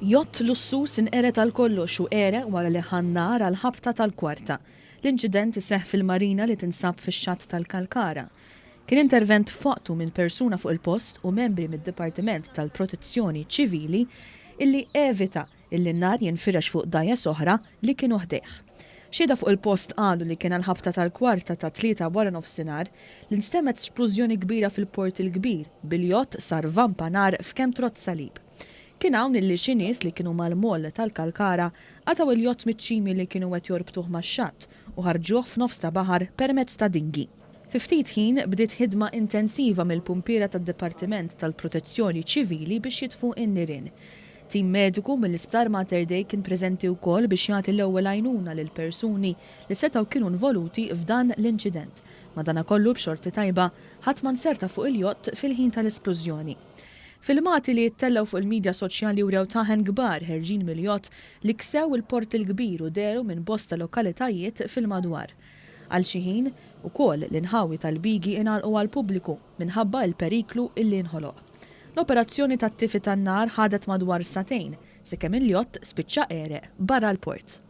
Jott lussuż inqered għal kollox u għereq wara li ħa n-nar għall-ħabta tal-kwarta. L-inċident iseħħ fil-marina li tinsab fix-xatt tal-Kalkara. Kien intervent f'waqtu minn persuna fuq il-post u membri mid-Dipartiment tal-Protezzjoni Ċivili illi evita illi n-nar jinfirex fuq dgħajjes oħra li kienu ħdejh. Xhieda fuq il-post qalu li kien għall-ħabta tal-kwarta tat-tlieta waranofsinhar li nstemgħet splużjoni kbira fil-Port il-Kbir, bil-jott sar vampa nar f'kemm trodd salib. Kien hawn illi xi nies li kienu mal-moll tal-Kalkara qatgħu il-jott miċ-ċimi li kienu qed jorbtuh max-xatt u ħarġuh f'nofs ta' baħar permezz ta' dinghy. Fi ftit ħin bdiet ħidma intensiva mill-pumpiera tad-Dipartiment tal-Protezzjoni Ċivili biex jitfu n-nirien. Tim mediku mill-Isptar Mater Dei kien preżenti wkoll biex jagħti l-ewwel għajnuna lil persuni li setgħu kienu involuti f'dan l-inċident. Madanakollu b'xorti tajba, ħadd ma nserta fuq il-jott fil-ħin tal-isplużjoni. Filmati li ttellgħu fuq il-midja soċjali wrew taħen kbar ħerġin mill-jott li ksew il-Port il-Kbir u dehru minn bosta lokalitajiet fil-madwar. Għal xi ħin, ukoll, l-inħawi tal-Bigi ingħalqu għall-pubbliku minħabba il-periklu illi inħoloq. L-operazzjoni tat-tifi tan-nar ħadet madwar sagħtejn sakemm il-jott spiċċa għereq barra l-port.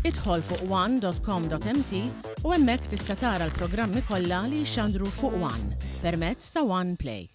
Idħol fuq one dot com dot mt u hemmhekk tista' tara l-programmi kollha li jixxandru fuq one permezz ta' One Play.